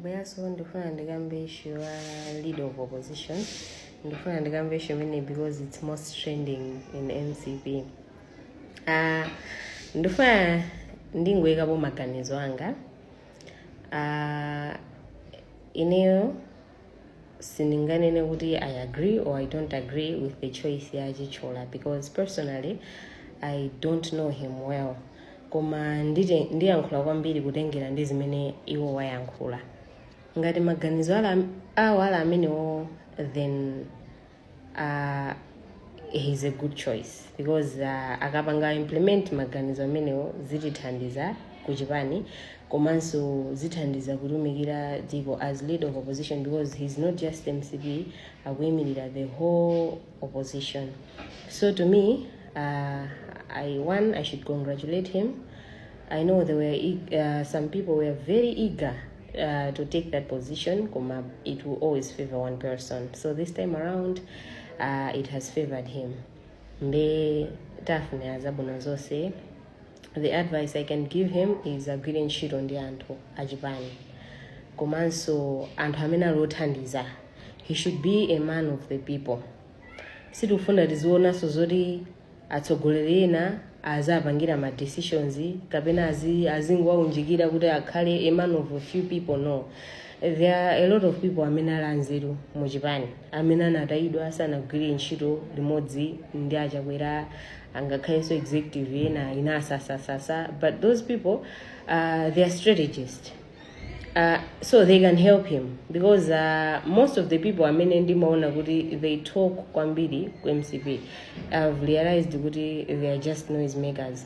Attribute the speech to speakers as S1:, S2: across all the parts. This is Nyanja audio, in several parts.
S1: Ndabweranso, ndifuna ndikambe issue ya leader of opposition. Ndifuna ndikambe issue imene because it's most trending in MCP. Ndifuna ndingoyikapo maganizo anga. Ineyo sindinganene kuti I agree or I don't agree with the choice ya Chithyola because personally I don't know him well, koma ndiyankhula kwambiri kutengera ndi zimene iwo wayankhula. Ngati maganizo awo ala amenewo, then he's a good choice because akapanga implement maganizo amenewo, zitithandiza kuchipani komanso zithandiza kutumikira dziko as leader of opposition, because he's not just MCP, akuyimirira the whole opposition. So to me, I should congratulate him. I know there were some people were very eager to take that position, koma it will always favor one person. So this time around, it has favored him. Nde tafunira zabwino zonse. The advice I can give him is agwire ntchito ndi anthu achipani komanso anthu amene ali othandiza. He should be a man of the people. Sitikufuna tizionanso zoti atsogoleri ena azapangira ma decisions kapena azingowaunjikira kuti akhale a man of a few people. No, there are a lot of people amene ali anzeru muchipani amene anatayidwa, asanagwire ntchito limodzi ndi Achakwera, angakhalenso executive ena ina asasasasa, but those people, they are strategists, so they can help him because most of the people amene ndimaona kuti they talk kwambiri ku MCP, I've realized kuti they are just noise makers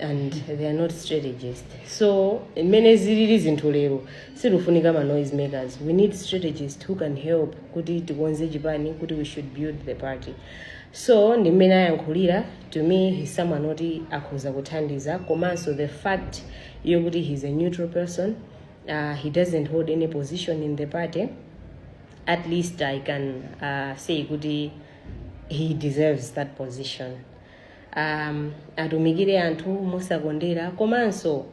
S1: and they are not strategists. So mmene zilili zinthu lero, sikufunika ma noise makers. We need strategists who can help kuti tikonze chipani, kuti we should build the party. So ndi mmene ayankhulira, to me he's someone oti akhoza kuthandiza, komanso the fact yokuti he's a neutral person, he doesn't hold any position in the party, at least I can say kuti he deserves that position. Atumikire anthu mosakondera, komanso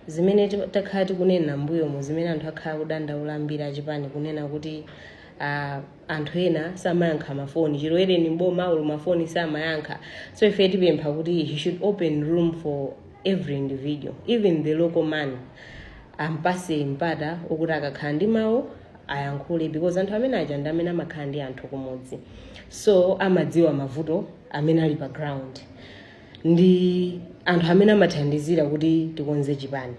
S1: zimene takhala tikunena mbuyomo, zimene anthu akhala kudandaula ambiri achipani, kunena kuti anthu ena samayankha mafoni chilowereni mboma ulo, mafoni samayankha. So ife tipempha kuti he should open room for every individual, even the local man, ampase mpata okuti akakhala ndi mawu ayankhule, because anthu amene aja ndi amene amakhala ndi anthu kumudzi, so amadziwa mavuto amene ali pa ground, ndi anthu amene amathandizira kuti tikonze chipani.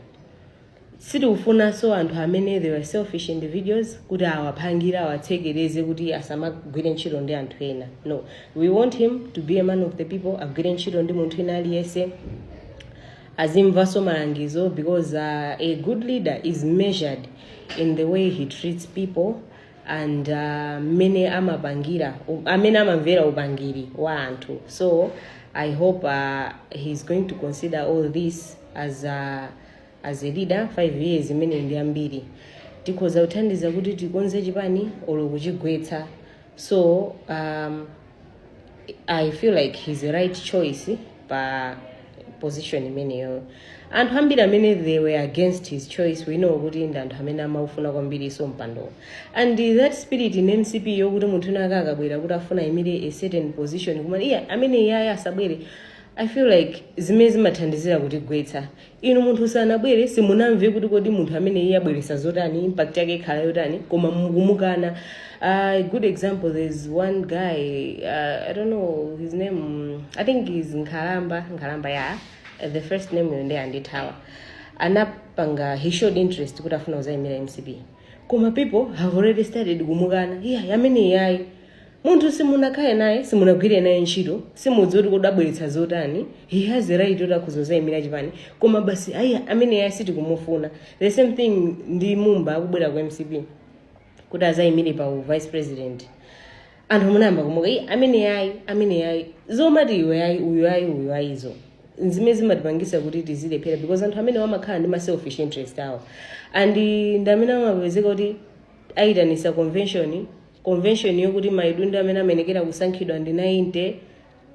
S1: Sitikufunanso anthu amene they were selfish individuals, kuti awaphangire, awatsekereze kuti asamagwire ntchito ndi anthu ena. No, we want him to be a man of the people, agwire ntchito ndi munthu ina aliyense, azimvanso malangizo, because a good leader is measured in the way he treats people and mmene amapangira, amene amamvera upangiri wa anthu. So I hope he's going to consider all this as a leader. 5 years imene ndi ambiri, tikhoza kuthandiza kuti tikonze chipani olo kuchigwetsa. So I feel like he's the right choice pa position imeneyo. Anthu ambiri amene they were against his choice, we know kuti ndi anthu amene amaufuna kwambiri so mpando, and that spirit in MCP yokuti munthu ina akabwera kuti afuna imire a certain position, koma iya amene iyayo asabwere, I feel like zimene zimathandizira kutigwetsa. Inu munthu sanabwere, simunamve kuti kodi munthu amene iye abweresa zotani, impact yake ikhala yotani, koma mukumukana. A good example, there's one guy, I don't know his name, I think he's Nkhalamba, Nkhalamba, yeah. The first name yo ndi andithawa. Anapanga, he showed interest kuti afuna kuzayimira MCP, koma people have already started kumukana, iya amene iyayi. Munthu simunakhale naye, simunagwire naye ntchito, simudziwa kuti kudabweretsa zotani. He has the right kuti akhoza kuzayimira chipani, koma basi, ayi, amene iyayi sitikumufuna. The same thing ndi Mumba, akubwera ku MCP kuti azayimire pa vice president, anthu munayamba kumuka, "Iye, amene yayi, amene yayi." Zomati iwe yayi, uyu yayi, uyu yayizo zimene zimatipangisa kuti tizilephera, because anthu amene amakhala ndi ma selfish interest awo, and ndi amene amapezeka kuti ayitanisa convention, convention yokuti maidundo amene amenekera kusankhidwa ndi 90,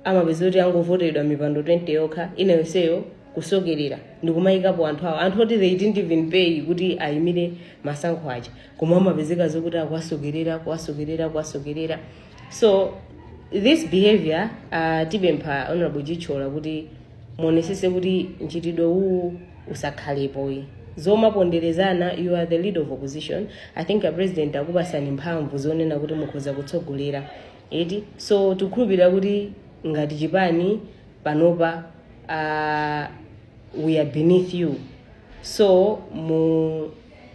S1: amapeza kuti angovotedwa mipando 20 yokha, ina yonseyo Kusokerera ndikumayikapo anthu awo, anthu oti they didn't even pay kuti ayimire masankho aja, koma amapezeka zokuti akuwasokerera, kuwasokerera, kuwasokerera. So this behavior, tipempha Honorable Chithyola kuti muonesese kuti mchitidwe uwu usakhalepo. Zomaponderezana, you are the leader of opposition. I think a president akupasani mphamvu zonena kuti mukhoza kutsogolera, eti? So tikukhulupirira kuti ngati chipani panopa, we are beneath you. So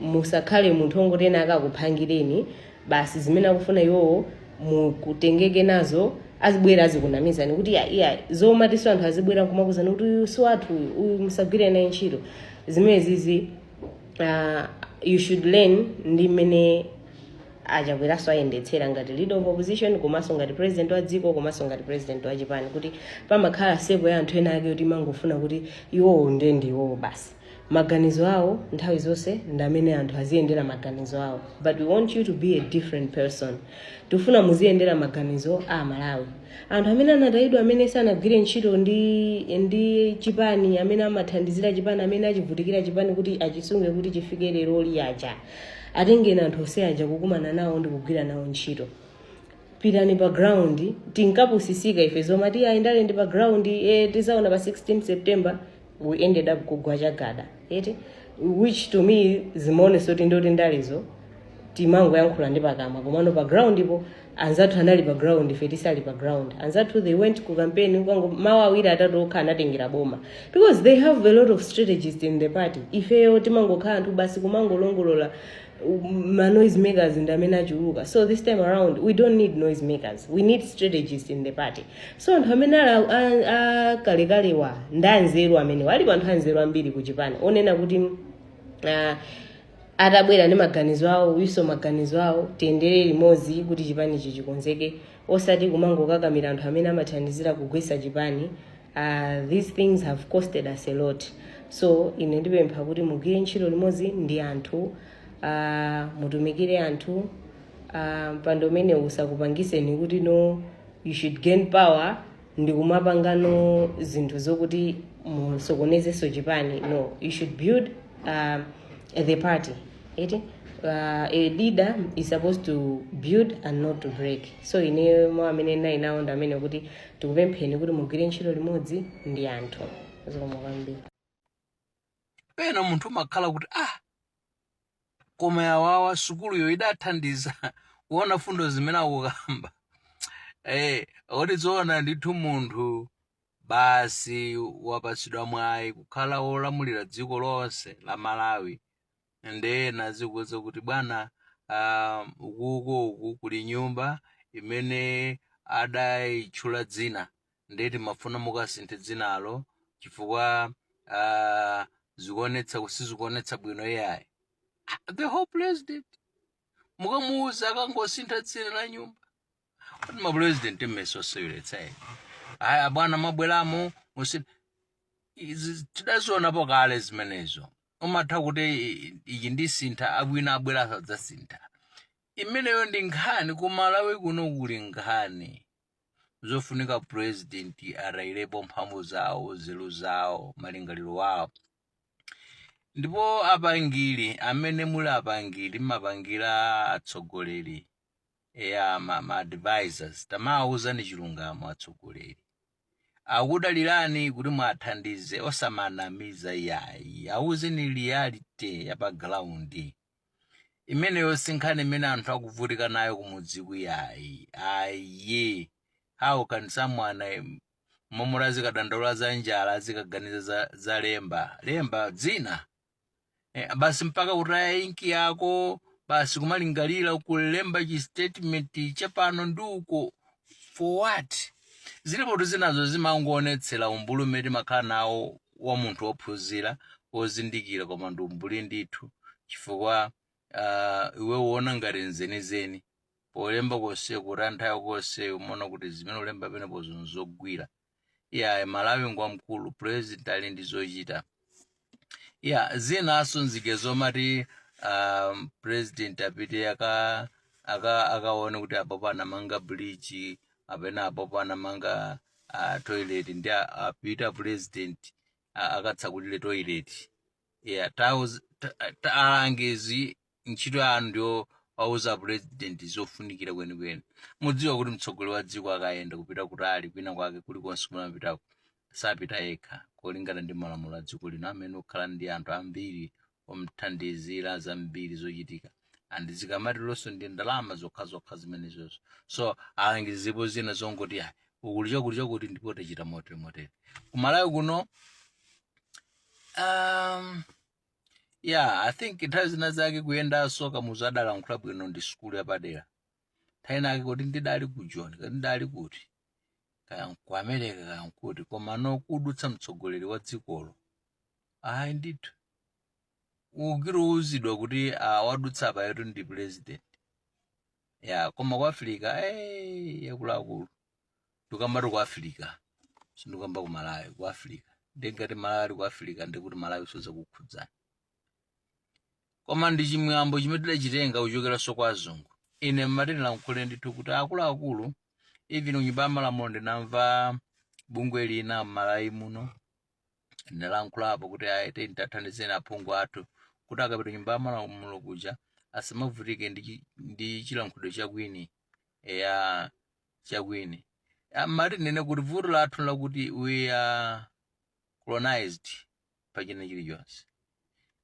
S1: musakhale munthu ongoti ena akakuphangireni basi zimene akufuna iwowo, mukutengeke nazo, azibwera azikunamizani kuti iya iya. Zomatiso anthu azibwera nkumakuzani kuti uyu si wathu, uyu, uyu musagwire naye ntchito, zimene zizi, you should learn ndi mmene Achakweraso ayendetsera ngati leader of opposition, komanso ngati president wa dziko, komanso ngati president wa chipani, kuti pamakhala circle ya anthu ena ake kuti mangofuna kuti iwowo nde ndiwowo basi, maganizo awo nthawi zonse ndi amene anthu aziyendera maganizo awo. But we want you to be a different person. Tifuna muziyendera maganizo a Malawi, anthu amene anatayidwa, amene sanagwire ntchito ndi chipani, amene amathandizira chipani, amene achivutikira chipani kuti achisunge kuti chifike lero liyaja. Atengeni anthu onse aja kukumana nawo ndi kugwira nawo ntchito. Pitani pa ground. Tinkapusisika ife zomati ayi, ndale ndi pa ground, tizaona pa 16 September. We ended up kugwa chagada, eti? Which to me zimaonesa kuti ndoti ndalezo timangoyankhula ndi pakamwa, komano pa ground ipo anzathu anali pa ground, ife tisali pa ground. Anzathu, they went ku campaign kwango mawu awiri atatu okha, anatengera boma because they have a lot of strategists in the party. Ifeyo timangokhala anthu basi kumangolongolola, ma noise makers ndi amene achuluka. So this time around we don't need noise makers, we need strategists in the party. So anthu amene ali akalekalewa ndi anzeru, amene alipo anthu anzeru ambiri kuchipani, onena kuti atabwera ndi maganizo awo, wiso maganizo awo, tiyendere limodzi kuti chipanichi chikonzeke, osati kumangokakamira anthu amene amathandizira kugwetsa chipani. These things have costed us a lot. So ine ndipempha kuti mugwire ntchito limodzi ndi anthu, mutumikire anthu. Mpando umene usakupangiseni kuti no, you should gain power ndi kumapangano zinthu zokuti musokonezenso chipani. No, you should build the party, eti? A leader is supposed to build and not to break. So ine mawu amene ndinali nawo ndi amene kuti tikupempheni kuti mugwire ntchito limodzi ndi anthu. Zikomo kwambiri.
S2: Pena munthu umakhala kuti, ah, koma yawawa sukuluyo idathandiza kuona fundo zimene akukamba. Oti zoona ndithu, munthu basi wapatsidwa mwayi kukhala wolamulira dziko lonse la Malawi, ndena zikuwuza kuti bwana, ukuko uku kuli nyumba imene adayitchula dzina, ndeti mafuna mukasinthe dzinalo chifukwa zikuonetsa, sizikuonetsa bwino iyayi. The whole president mukamuuza akangosintha dzina la nyumba, kuti mapresident mmeso oseweretsa ine. Aya bwana, mabweramo izi tidazionapo kale zimenezo. Umatha kuti iki ndisintha, abwino abwera sadzasintha. Imeneyo ndi nkhani. Ku Malawi kuno kuli nkhani zofunika president arayirepo mphamvu zawo, nzeru zawo, malingaliro awo. Ndipo apangiri amene muli apangiri, mmapangira atsogoleri ya ma advisors, tamawuzani chilungamo. Atsogoleri akudalirani kuti mwathandize, osamanamiza yayi. Awuzeni reality ya pa ground. Imeneyo si nkhani imene anthu akuvutika nayo kumudziku yayi, ayi. How can someone momwe azikadandaula za njala, azikaganiza za lemba lemba dzina, basi mpaka kutaya inki yako, basi kumalingalira kulemba chi statement chapano ndi uko, for what? Zilipo zinazo zimangoonetsera umbuli umene timakhala nawo wa munthu wophunzira, wozindikira, koma ndi umbuli ndithu, chifukwa iwe uona ngati nzenizeni polemba konse, kutanthawi konse umaona kuti zimene ulemba penepo nzogwira. Ya Malawi ngwamkulu, president ali ndi zochita. Ya zinaso nzike zomati president apite akaone kuti apopo anamanga bridge, apena apopo anamanga toilet, ndi apita president. Akatsakulire toilet. Yeah, alangizi ntchito yanu ndiyo wauza president zofunikira kwenikweni. Mudziwa kuti mtsogoleri wa dziko akayenda kupita kutali kwina kwake kulikonse kumapitako, sapita yekha. Kolingana ndi malamulo a dziko lino, amene okhala ndi anthu ambiri omthandizira zambiri zochitika, and zikamatironso ndi ndalama zokhazokha zimenezozo. So alangizipo zina zongoti ayi, ukuli chakuti chakuti, ndipo tachita motere motere. Kumalawi kuno, yeah, I think nthawi zina zake kuyendanso Kamuzu adalankhula bwino ndi sukulu yapadera. Nthawi inake kuti ndidali ku Joni, kati ndidali kuti kaya ku America kaya nkuti, koma no kudutsa mtsogoleri wa dzikolo, ayi ndithu, ukiruuzidwa kuti wadutsa apa yetu ndi president ya. Koma ku Africa, yakuluakulu, ndikambati ku Africa, sindikamba ku Malawi, ku Africa. Ndingati Malawi ali ku Africa, ndikuti Malawi soza kukhudzani, koma ndi chimwambo chimene tidachitenga kuchokeranso kwa azungu. Ine mmati ndilankhule ndithu kuti akuluakulu, even kunyumba ya malamulo ndinamva bungwe lina m'Malawi muno ndinalankhulapo kuti ayi, tathandizeni aphungu athu kuti akapita nyumba ya malamulo kuja asamavutike ndi chilankhulo chakwini ya chakwini. Mmati nene kuti vuto lathu lakuti we are colonized pa china chilichonse.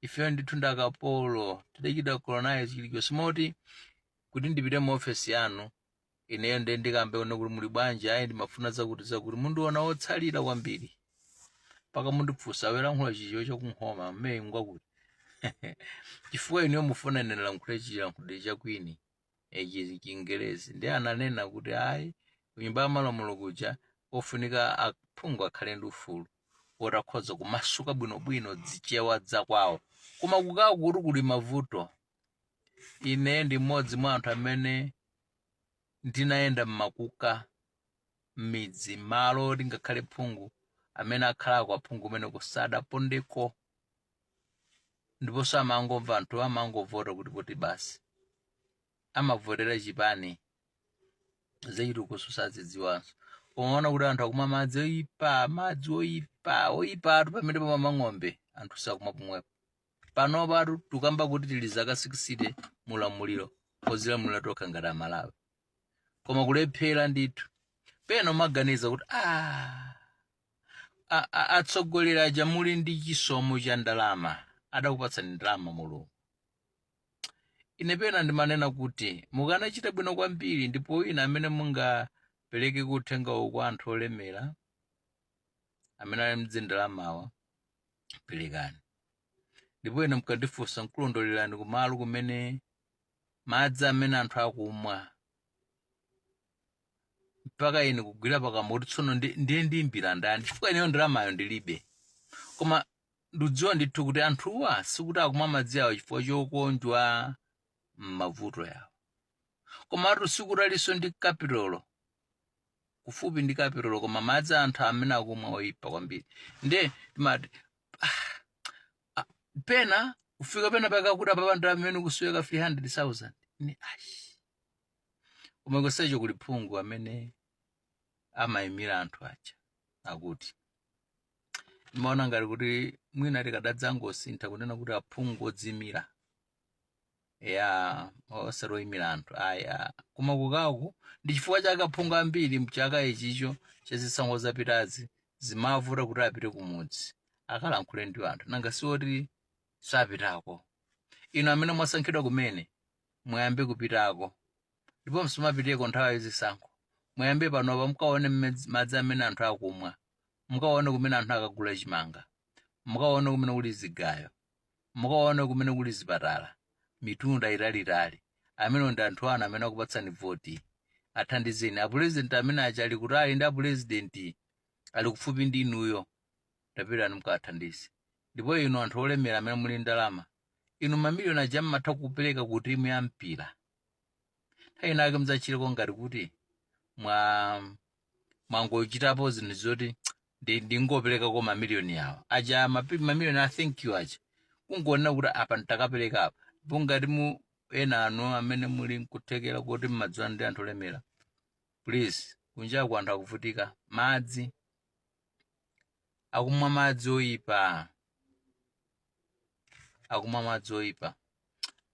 S2: Ifeyo ndithu ndi akapolo, tidachita colonize chilichonse, moti kuti ndipite mu ofesi yanu ineyo ndiye ndikambe kuona kuti muli bwanji, ayi, ndimafuna zakuti zakuti, mundiona wotsalira kwambiri paka mundifunsa welankhula Chichewa chakunkhoma mmene ngwakuti, chifukwa ineyo mufuna ine ndilankhule chilankhulo chakwini, ichi Chingerezi. Ndi ananena kuti ayi, kunyumba ya malamulo kuja ofunika aphungu akhale ndi ufulu wotakhoza kumasuka bwinobwino Zichewa zakwawo. Koma kukawa kuti kuli mavuto. Ine ndi mmodzi mwa anthu amene ndinayenda mmakuka m'midzi, malo oti ngakhale phungu amene akhalako, aphungu umene kusadapondeko, ndiponso amangomva anthu amangovota kuti kuti basi, amavotera chipani, zachitukuko sazidziwanso. Umaona kuti anthu akumwa madzi oyipa, madzi oyipa oyipa atu pamene pamama ng'ombe, anthu sakumwa pomwepo. Panopa atu tukamba kuti tili zaka 60 mulamuliro ozilamulira tokha ngati Amalawi, koma kulephera ndithu. Pena umaganiza kuti atsogoleri aja muli ndi chisomo cha ndalama, adakupatsani ndalama Mulungu. Ine pena ndimanena kuti mukanachita bwino kwambiri, ndipo wina amene mungapereke kuthenga uku kwa anthu olemera amene ali mdzindalamawa, perekani. Ndipo ine mukandifunsa, nkulondolerani kumalo kumene madzi amene anthu akumwa, mpaka ine kugwira pakamwa kuti tsono ndiye ndiyimbira ndani, chifukwa ineyo ndalamayo ndilibe. Koma ndikudziwa ndithu kuti anthuwa sikuti akumwa madzi awo chifukwa chokonjwa m'mavuto yawo, komatu sikuti alinso ndi capital, kufupi ndi capital, koma madzi anthu amene akumwa oyipa kwambiri. Nde timati pena kufika pena paka kuti apa anthu amene kusweka 300,000 ni ayi. Koma kusecho kuli phungu amene amayimira anthu aja, akuti ndimaona ngati kuti mwina tikadadzangosintha kunena kuti aphungu odzimira ya, osati oyimira anthu aya. Koma kukaku ndi chifukwa chake aphungu ambiri mchaka ichicho chazisankho zapitazi zimavuta kuti apite kumudzi akalankhule ndi anthu. Nanga siwoti sapitako? Inu amene mwasankhidwa kumene, muyambe kupitako, ndipo msamapiteko nthawi yazisankho. Muyambe panopa, mukaone madzi amene anthu akumwa, mukaone kumene anthu akagula chimanga, mukaone kumene kuli zigayo, mukaone kumene kuli zipatala, mitunda italitali. Amene ndi anthu anu amene akupatsani voti, athandizeni. Apurezidenti amene aja ali kutali ndi apurezidenti ali kufupi ndi inuyo, tapitani mukathandize. Ndipo inu anthu olemera amene muli ndalama, inu mamiliyoni aja mmatha kupereka ku timu ya mpira, nthawi inake mudzachiteko ngati kuti mwangochitapo zinthu zoti ndingoperekako mamiliyoni awa aja, mamiliyoni a thank you aja, kungonena kuti apa nditakapereka apa. Ndipo ngati mu ena anu amene muli nkuthekera kuti mmadziwa ndi anthu olemera, please, kunjaku anthu akuvutika madzi. Akumwa madzi oyipa, akumwa madzi oyipa.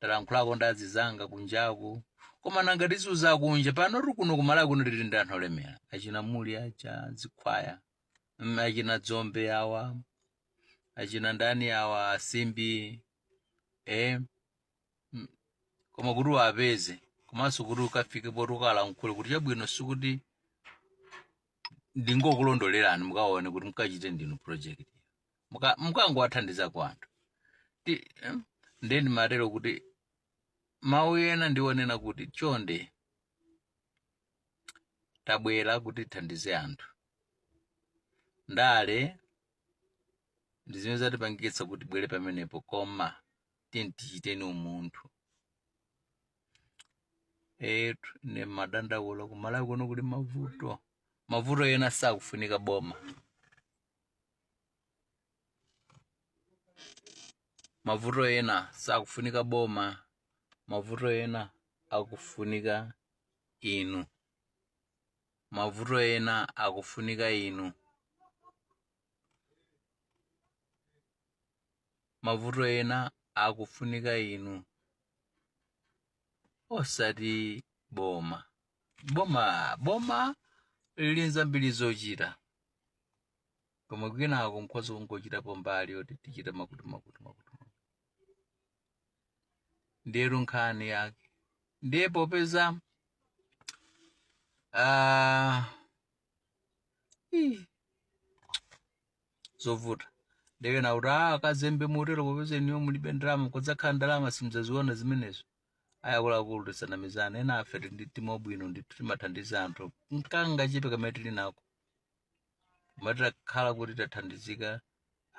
S2: Talankhulako ndi azizanga kunjaku, koma nanga tizuza kunja pano tiri kuno kumalawi kuno, tili ndi anthu olemera, achina muli acha zikhwaya, achina dzombe awa, achina ndani awa, asimbi. Koma kuti uwapeze komanso kuti ukafike poti ukalankhule kuti chabwino, sikuti ndingokulondolerani mukaone kuti mukachite ndinu project, mukangowathandiza ku anthu. Ndiye ndimatero kuti mawu ena ndionena kuti chonde, tabwera kuti tithandize anthu. Ndale ndi zimene zatipangitsa kuti bwere pamenepo, koma tichiteni umunthu. Etu ne madandaulo, kumalawi kuno kuli mavuto, mavuto ena sakufunika boma, mavuto ena sakufunika boma, mavuto ena akufunika inu, mavuto ena akufunika inu, mavuto ena akufunika inu, osati boma. Boma, boma lili zambiri zochita, koma kwinako mkhoza kungochitapo mbali yoti tichite makuti makuti makuti makuti. Ndiyetu nkhani yake. Ndiye popeza zovuta, ndiyena kuti akazembe motero, popeza iniyo mulibe ndalama, kudzakhala ndalama simudzaziona zimenezo. Ayakuluakulu, tisanamizane, ena afe tili ndi mtima wabwino ndithu, timathandiza anthu mkanga chipe kamene tili nako. Koma titakhala kuti tathandizika,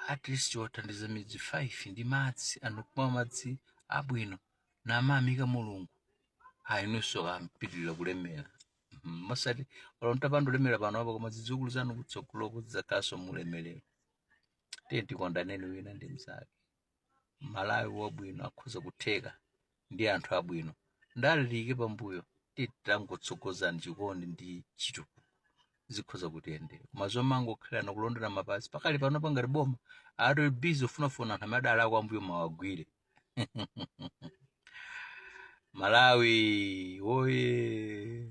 S2: at least wathandiza midzi 5 ndi madzi, anthu kumwa madzi abwino namayamika Mulungu, ayinunso kampitirira kulemera. Masati olo mtapanda kulemera pano apa, koma zidzukulu zanu kutsogoloko zidzakhalanso mulemerero. Tiye tikondaneni wina ndi mnzake. Malawi wabwino akhoza kutheka ndi anthu abwino. Ndale tiyike pambuyo, titangotsogozani chikondi ndi chitukuko, zikhoza kutiyendera. Koma zomangokhalirana kulondera mapazi pakali pano, pangati boma ali busy ufunafuna anthu amene adali akwambuyo mawagwire. Malawi woye!